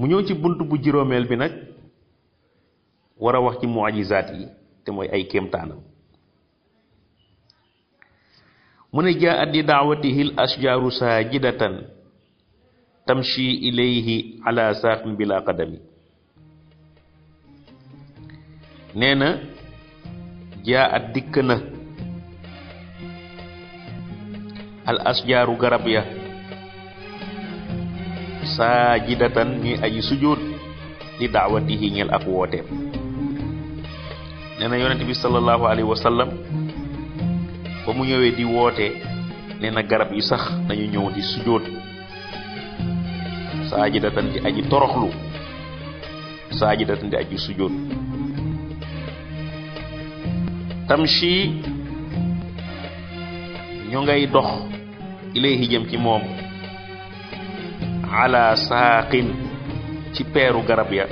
mu ñëw ci bunt bu juróomeel bi nag war a wax ci mu'jizaat yi te mooy ay kéemtaanam mu ne jaa'at li daawatihi al ashjaaru saajidatan tamshi ilayhi ala saaqin bila qadami nee na jaa'at dikk na al ashjaaru garab ya saajidatan ñuy aji sujjóot li daawatihi ñel ak wooteem nee na yonent bi sallallahu alayhi wa sallam ba mu ñëwee di woote nee na garab yi sax dañu ñëw di sujjóot saajidatan di aji toroxlu saajidatan di aji sujjóot tamshi ñu ngay dox ilayhi jëm ci moom ala saaqin ci peeru garab ya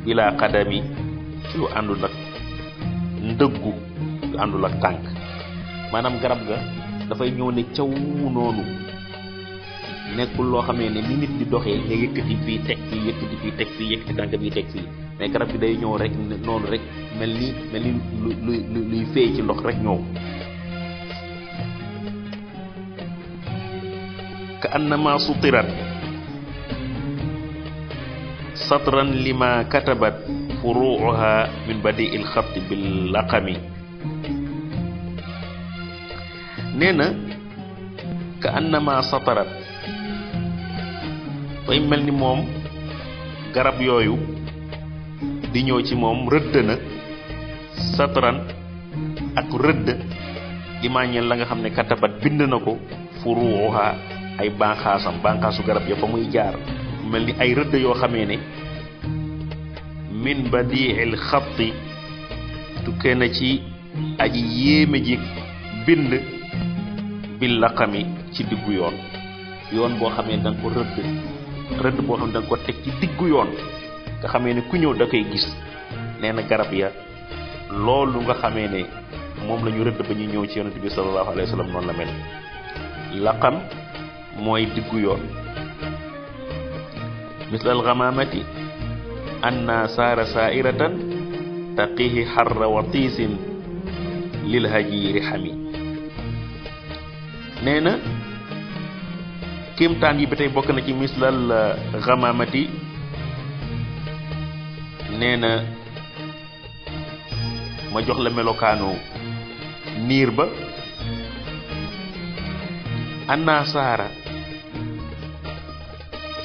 bila qadami ci lu àndul ak ndëggu lu àndul ak tànk maanaam garab ga dafay ñëw ne caw noonu nekkul loo xamee ne ni nit di doxee nga yëkkati fii teg fii yëkkati fii teg fii yëkkati tànk bi teg fii mais garab bi day ñëw rek noonu rek mel ni luy feey ci ndox rek ñëw ka annama sutirat satran lima katabat furuuha min badi'il xatt bil laqami nee na ka annama satarat bay mel ni moom garab yooyu di ñëw ci moom rëdd na satran ak rëdd imaañeel la nga xam ne katabat bind na ko furuuha ay banqaasu garab ya fa muy jaar mel ni ay rëdd yoo xamee ne min badi'il xatti tukkee na ci aji yéeme ji bind bil laqami ci diggu yoon boo xamee ne da nga ko rëdd boo xam ne da nga ko teg ci diggu yoon nga xamee ne ku ñëw da koy gis nee na garab ya loolu nga xamee ne moom la ñu rëdd ba ñu ñëw ci yonent bi sallallahu alayhi wa sallam noonu la mel laqam mooy diggu yoon mislal ghamamati anna saara sa'iratan taqihi harra wa tiisin lil hajiri xami nee na kéemtaan yi ba tey bokk na ci mislal ghamamati nee na ma jox la melokaanu niir ba anna saara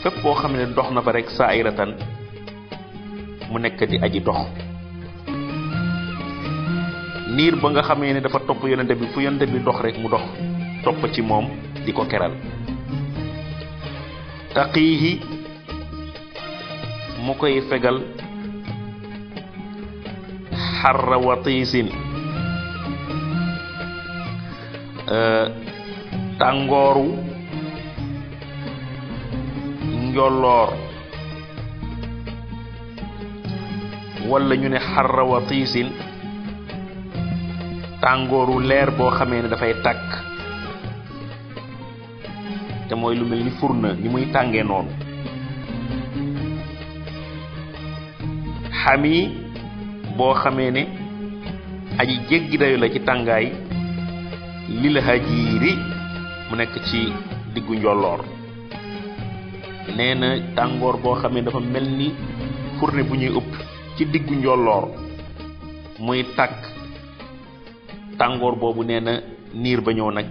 fépp boo xam ne dox na fa rek sa'iratan mu nekk di aji dox niir ba nga xamee ne dafa topp yonente bi fu yonente bi dox rek mu dox topp ci moom di ko keral taqiihi mu koy fegal xarra watiisin tàngooru njolloor wala ñu ne xarra watiisin tàngooru leer boo xamee ne dafay tàkk te mooy lu mel ni furna ni muy tàngee noonu xami boo xamee ne aji jéggi dayu la ci tàngaay lil hajiiri mu nekk ci diggu njolloor nee na tàngoor boo xamee dafa mel ni furne bu ñuy ëpp ci diggu njolloor muy tàkk tàngoor boobu nee na niir ba ñëw nag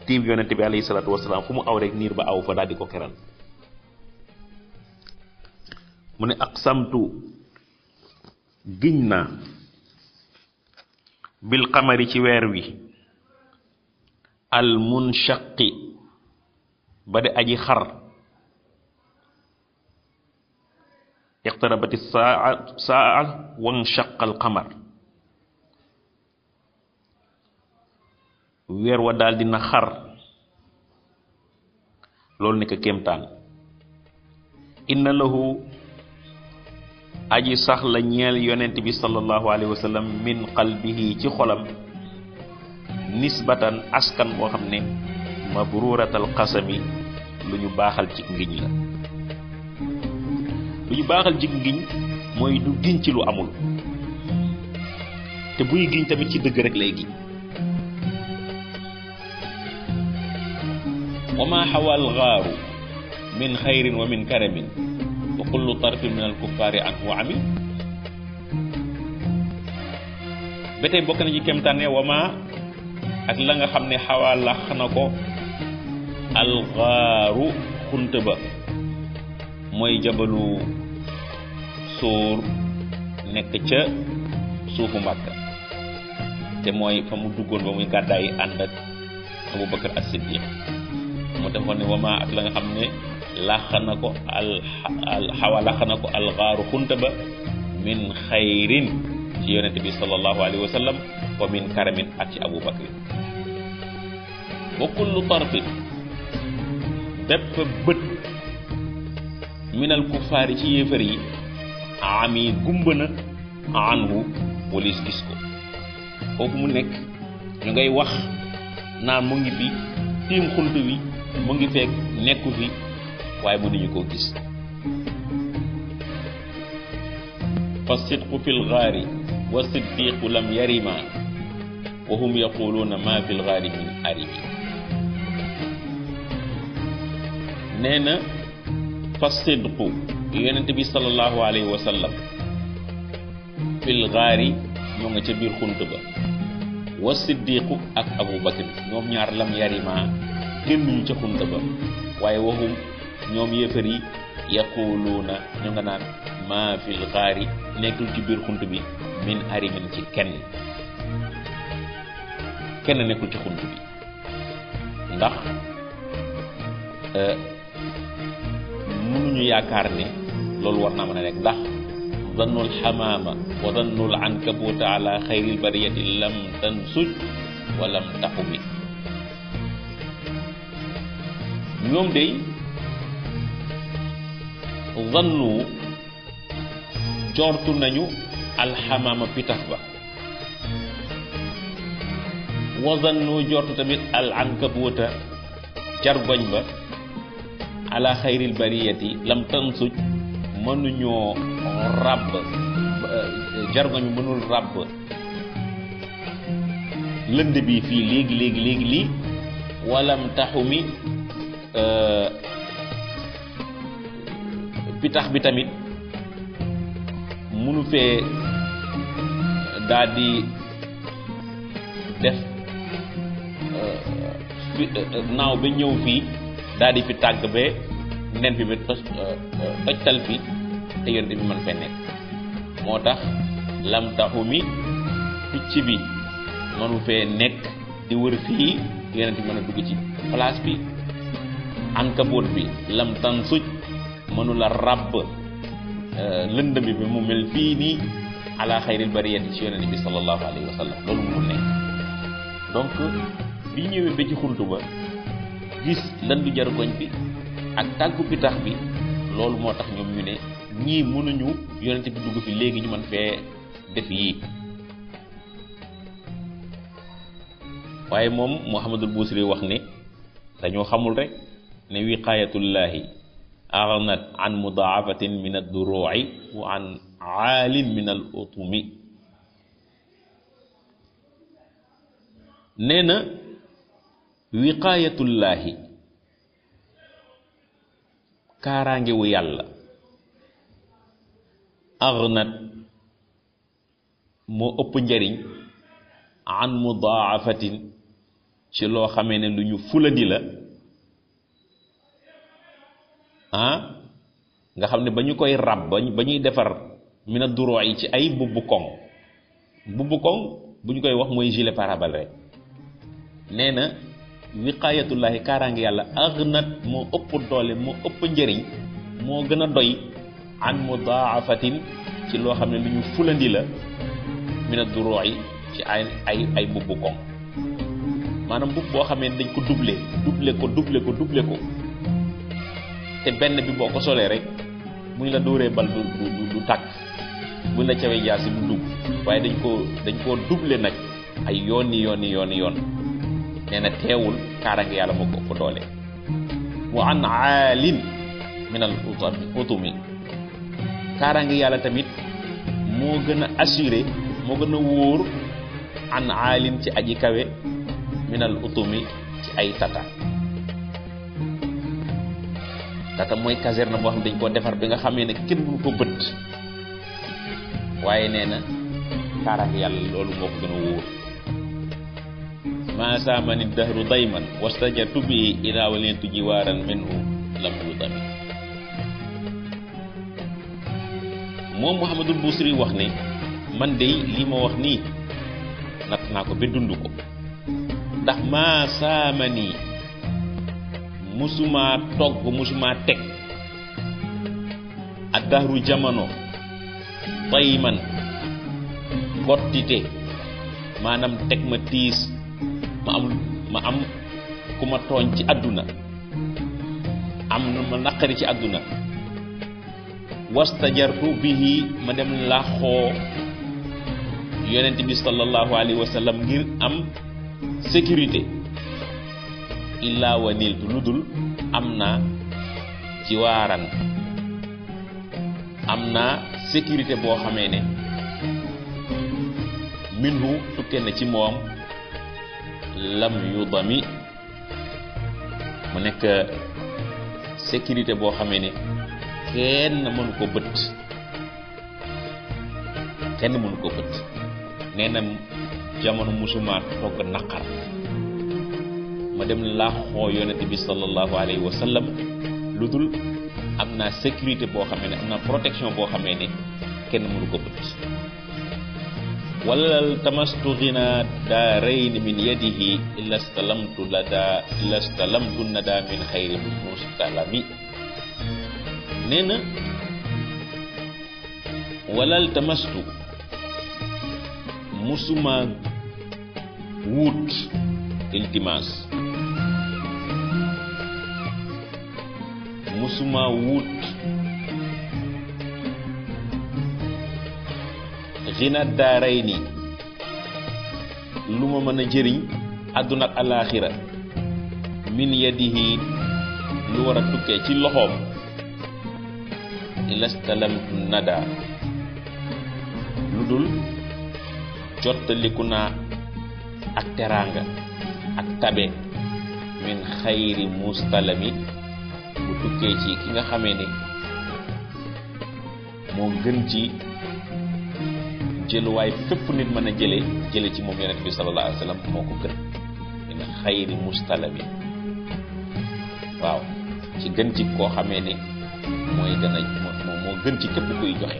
tiim yonente bi alayhi salaatu wasalaam fu mu aw rek niir ba aw fa daal di ko keral mu ne aqsamtu giñ naa bil qamari ci weer wi al munshaqi ba de aji xar iqtarabati saa wanshaqa al qamar weer wa daal dina xar loolu nekk kéemtaan inna lahu aji sax la ñeel yonent bi sallallahu alayhi wa sallam min qalbihi ci xolam nisbatan askan boo xam ne mabruratal qasami lu ñu baaxal ci ngiñ la lu ñu baaxal jig ngiñ mooy du giñ ci lu amul te buy giñ tamit ci dëgg rek lay giñ. wa ma xawal gaaru min xayrin wa min karamin wa kullu tarfin min al kuffaari anhu amin. ba tey bokk na ci kemtaane wa ma ak la nga xam ne xawaa lax na ko alxaaru xunt ba mooy jabalu sóor nekk ca suufu Màkka te mooy fa mu duggoon ba muy gàddaay ànd ak Abu Bakar as-Siddiq mu defoon ne wama ak la nga xam ne làq na ko xawa làq na ko alxaaru xunt ba min xayrin ci yonente bi sallallahu alayhi wa sallam wa min karamin ak ci Abu Bakr wa kullu tarfin bépp bët minal kuffaari ci yéefar yi ami gumba na anhu walis gis ko foofu mu nekk ñu ngay wax naan mu ngi fi tiim xunt wi mu ngi fekk nekku fi waaye mënuñu koo gis. fa sidqu fil gaari wa siddiqu lam yarima wa hum yaquluuna ma fil gaari min arimi. nee na fa sidqu yonente bi sallallahu alayhi wa sallam fil gaari ñoo nga ca biir xunt ba wa siddiqu ak Abu Bakr ñoom ñaar lam yarima génnuñu ca xunt ba waaye waxum ñoom yéefar yi yaquluuna ñu nga naan maa fil gaari nekkul ci biir xunt bi min arimin ci kenn nekkul ci xunt bi ndax mënuñu yaakaar ne loolu war naa mën a nekk ndax dannul xamaama wa dannul ankabuuta ala xayril bariyati lam tansuj wa lam taxumi. ñoom day zannu jortu nañu alxamaama pitax ba wa zannu jortu tamit al ankabuuta jargoñ ba ala xayril bariyati lam tansuj mënuñoo ràbb jargoñ bi mënul ràbb lënd bi fii léegi lii walam taxumi pitax bi tamit mënu fee daal di def naaw ba ñëw fii daal di fi tàgg ba nen bi ba tojtal fi te yonent bi mën fee nekk moo tax lam taxumi picc bi mënu fee nekk di wër fii yonent bi mën a dugg ci place bi ankabóot bi lam tan suj mënu la ràbb lëndëm bi mu mel fii nii ala xayril bariyati ci yonent bi sallallahu alayhi wa sallam loolu mënul nekk. donc bi ñëwee ba ci xuntu ba gis landu jargoñ bi ak tàggu pitax bi loolu moo tax ñoom ñu ne ñii mënuñu yonent bi dugg fi léegi ñu mën fee def yii. waaye moom Muhammadul Busiri wax ne dañoo xamul rek ne wiqaayatullahi aghnat an mudaafatin min ad-duru'i wa an aalin min al-utumi. nee na wiqaayatullaahi kaaraange wu yàlla aghnat moo ëpp njariñ an mudaafatin ci loo xamee ne lu ñu fulandi la nga xam ne ba ñu koy rab ba ñuy defar mina duroo yi ci ay bubbu koŋ bu ñu koy wax mooy gilet pare-balles rek. nee na wiqaayatullaahi kaaraange yàlla aghnat moo ëpp doole moo ëpp njëriñ moo gën a doy an mudaafatin ci loo xam ne lu ñu fulandi la mina duroo yi ci ay bubbu koŋ maanaam mbubb boo xamee dañ ko doublé ko te benn bi boo ko solee rek buñ la dóoree bal du tàkk buñ la cawee jaasi du dugg waaye dañ koo doublé nag ay yoon nee na teewul kaaraange yàlla moo ko ëpp doole wa an aalin min al utumi kaaraange yàlla tamit moo gën a assuré moo gën a wóor an aalin ci aji kawe minal utumi ci ay tata mooy caserne boo xam dañ koo defar bi nga xamee ne kenn mënu ko bët waaye nee na kaaraange yàlla loolu moo ko gën a wóor maa saamani dahru dayman wastajartu bi ilaa walentu jiwaaran minhu lam yudami moom Muhammadul Busiri wax ne man de lii ma wax nii natt naa ko ba dund ko ndax maa saamani musuma togg musuma teg ak dahru jamono dayman gottite maanaam teg ma tiis ma am ku ma tooñ ci àdduna am na ma naqari ci àdduna wastajartu bihi ma dem làqoo yonent bi sallallahu alayhi wa sallam ngir am sécurité illaa wa niltu lu dul am naa jiwaaran am naa sécurité boo xamee ne minhu tukkee na ci moom lam yudami mu nekk sécurité boo xamee ne kenn mënu ko bët nee na jamono musuma togg naqar ma dem laaxoo yonent bi sallallahu alayhi wa sallam lu dul am naa sécurité boo xamee ne am naa protection boo xamee ne kenn mënu ko bët wala tamastu ghina daarayn min yadihi illa stalamtu nada min xayri mustalami nee na walal tamastu musuma wut iltimas musuma wut xina daaray ni lu ma mën a jëriñ àdduna ak alaaxira min yadihi lu war a tukkee ci loxoom ilastalamtu nada lu dul jottaliku naa ak teraanga ak tabe min xayri mustalami bu tukkee ci ki nga xamee ne moo gën ci jëluwaay fépp nit mën a jële ci moom yonent bi sallallahu alayhi wa sallam moo ko gën min xayri mustalami waaw ci gën ci koo xamee ne mooy gën a moo gën ci képp kuy joxe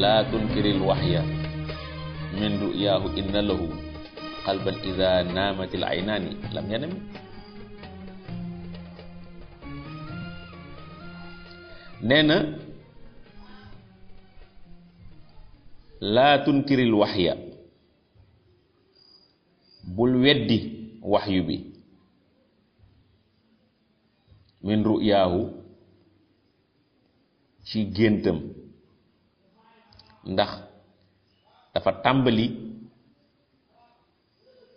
laa tunkiril waxya min ru'yaahu inna lahu qalban ida naamatil aynaani lam yanami nee na laa tunkiril waxya bul weddi waxyu bi min ru'yaahu ci géntam ndax dafa tàmbali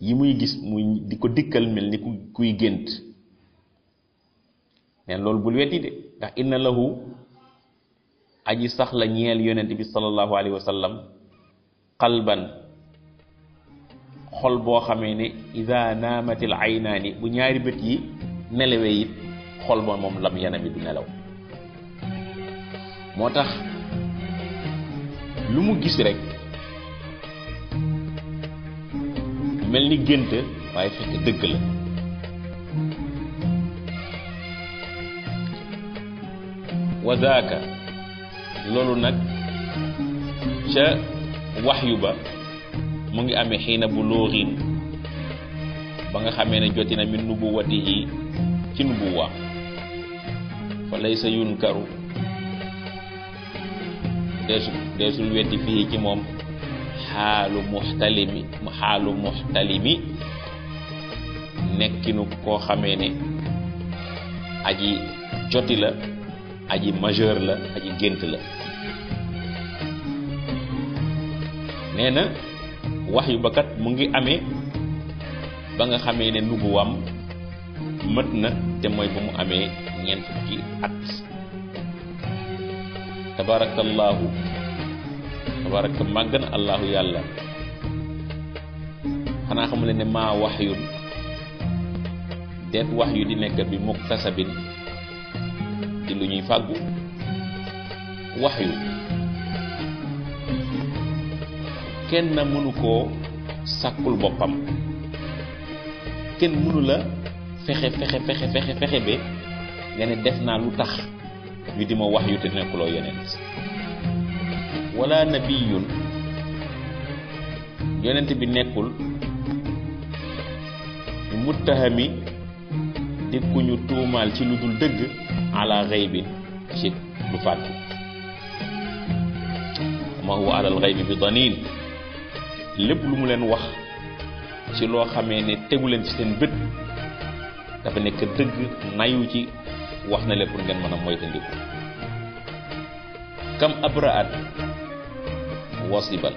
yi muy gis muy di ko dikkal mel ni kuy gént neen loolu bul weddi de ndax inna lahu aji sax la ñeel yonent bi sallallahu alayhi wa sallam qalban xol boo xamee ne ida naamatil aynaani bu ñaari bët yi nelawee it xol ba moom lam yanami du nelaw moo tax lu mu gis rek mel ni gént waaye fekk dëgg la wa zaaka loolu nag ca waxyu ba mu ngi amee xiina bu looxiin ba nga xamee ne joti na min nubuwatihi ci nubuwa fa laysa yunkaru deesul weddi fii ci moom xaalu muxtalimi nekkinu koo xamee ne aji joti la aji majeur la aji gént la nee na wax yu bakat mu ngi amee ba nga xamee ne nubuwam mët na te mooy ba mu amee ñeent fukki at. tabarakallahu tabaraka màgg na allahu yàlla. xanaa xamule ne maa waxyun deet wax yu di nekk bi muktasabin di lu ñuy fàggu. wax yu kenn mënu koo sàkkul boppam, kenn mënu la fexe be nga ne def naa lu tax ñu di ma wax yu te nekkuloo yonent. wala nabiyun yonent bi nekkul muttahami di ku ñu tuumaal ci lu dul dëgg ala ghaybin ci lu fàddu. ma huwa alal ghaybi bi danin lépp lu mu leen wax ci loo xamee ne tegu leen ci seen bët dafa nekk dëgg nayu ci wax na leen pour ngeen mën a moytandiku. kam abraat wasiban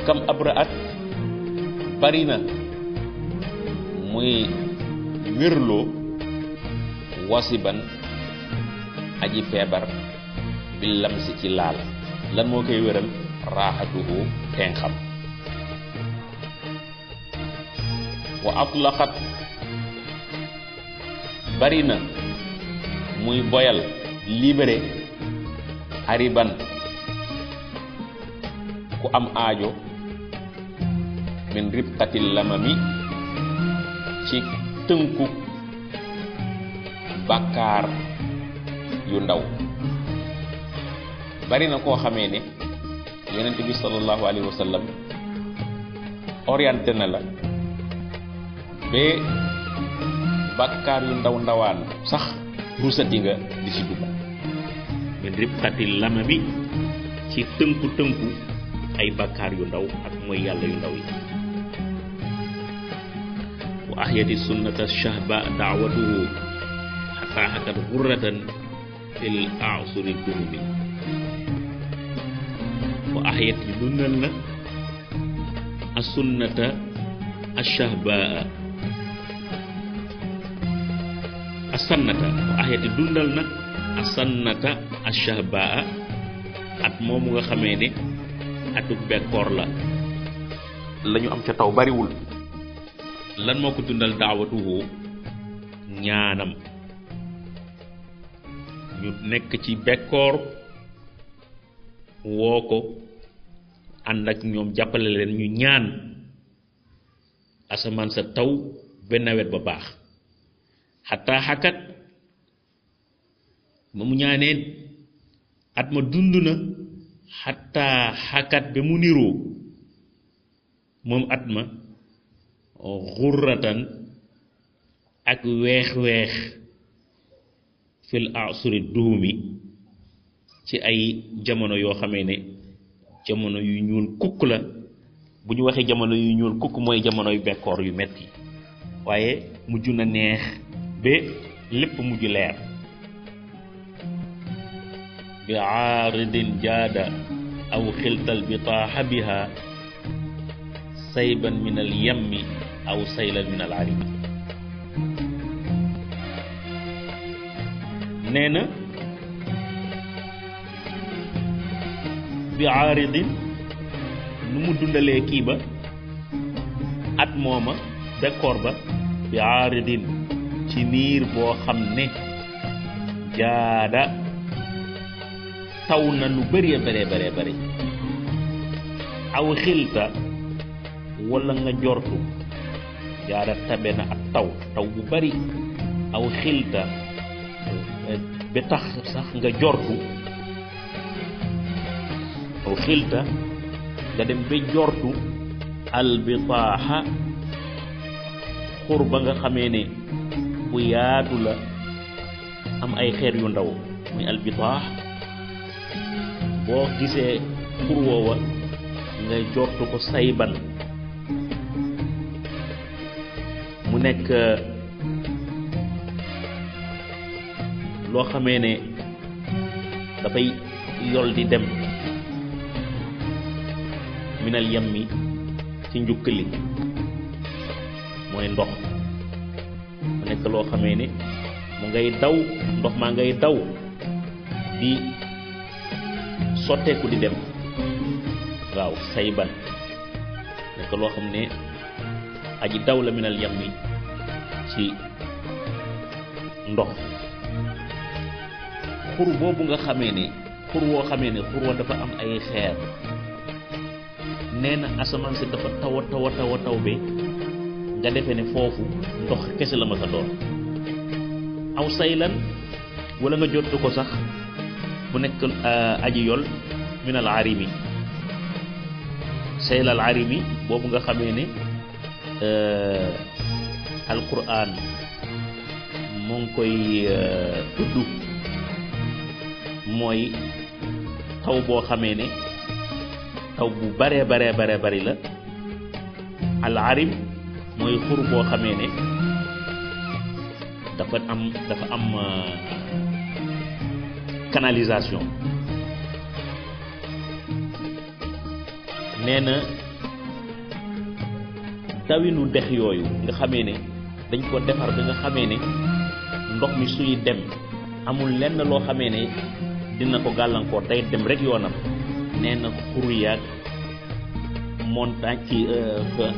kam abraat bari na muy wérloo wasiban aji feebar bi lamsi ci laal. lan moo koy wéral raaxatuhu tenxam. wa atlaqat bari na muy boyal libéré ariban ku am aajo min ribqatil lamami ci tënku bàkkaar yu ndaw. bari na koo xamee ne yonent bi sallallahu alayhi wa sallam orienté na la ba bàkkaar yu ndaw ndawaan sax rusati nga di ci dugg. min ribqatil lamami ci tënku ay bàkkaar yu ndaw ak mooy yàlla yu ndaw yi. wa ahyati sunnata shahba da'watuhu hatta hakat ghurratan fil a'suri duhumi. wa ahyati dundal na as-sunnata ash-shahbaa as-sannata wa ahyati dundal na as-sannata ash-shahbaa at moomu nga xamee ne atuk bekkoor la lañu am ca taw bariwul. lan moo ko dundal daawatuhu ñaanam. ñu nekk ci bekkoor woo ko ànd ak ñoom jàppale leen ñu ñaan asamaan sa taw ba nawet ba baax. xataa xakat ba mu ñaaneen at ma dund na xataa xakat ba mu niroo moom at ma xurratan ak weex-weex fil asuri duhumi ci ay jamono yoo xamee ne jamono yu ñuul kukk la. bu ñu waxee jamono yu ñuul kukk mooy jamono yu bekkoor yu metti waaye mujj na neex ba lépp mujj leer. bi aaridin jaada aw xiltal bitaaxa biha sayban min al yammi aw saylan min al arim. nee na bi aaridin nu mu dundalee kii ba at mooma bekkoor ba bi aaridin ci niir boo xam ne jaada taw na lu bëree bëri aw xilta wala nga jortu jaada tabe na ak taw bu bari aw xilta ba tax sax nga jortu aw xilta nga dem ba jortu albitaaxa xur ba nga xamee ne bu yaatu la am ay xeer yu ndaw muy albitaax. boo gisee xur woowa nga jortu ko sayban mu nekk loo xamee ne dafay yol di dem minal yammi ci njukkali mooy ndox mu nekk loo xamee ne mu ngay daw ndox maa ngay daw di sotteeku di dem waaw sayban nekk loo xam ne aji daw la minal yammi ci ndox xur boobu nga xamee ne xur woo xamee ne xur wa dafa am ay xeer nee na asamaan si dafa taw a taw be nga defee ne foofu ndox kese la ma sa doon aw saylan wala nga jottu ko sax bu nekk aji yol minal arimi saylal arimi boobu nga xamee ne alquran moo ngi koy tudd mooy taw boo xamee ne taw bu bare bari la al arim mooy xur boo xamee ne dafa am canalisation nee na tawinu dex yooyu nga xamee ne dañ ko defar ba nga xamee ne ndox mi suy dem amul lenn loo xamee ne dina ko gàllankoor day dem rek yoonam nee na xur yaag montagne ci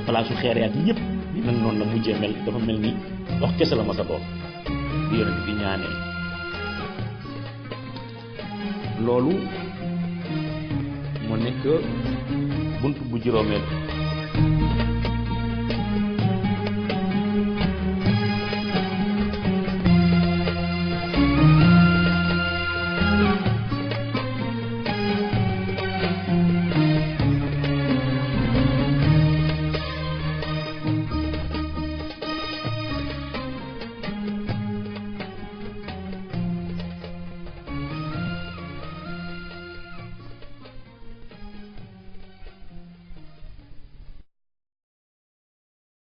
place xeer yaag yëpp li mel noonu la mujjee mel dafa mel ni ndox kese la ma sa doon di yonent bi ñaanee loolu moo nekk bunt bu juróomeel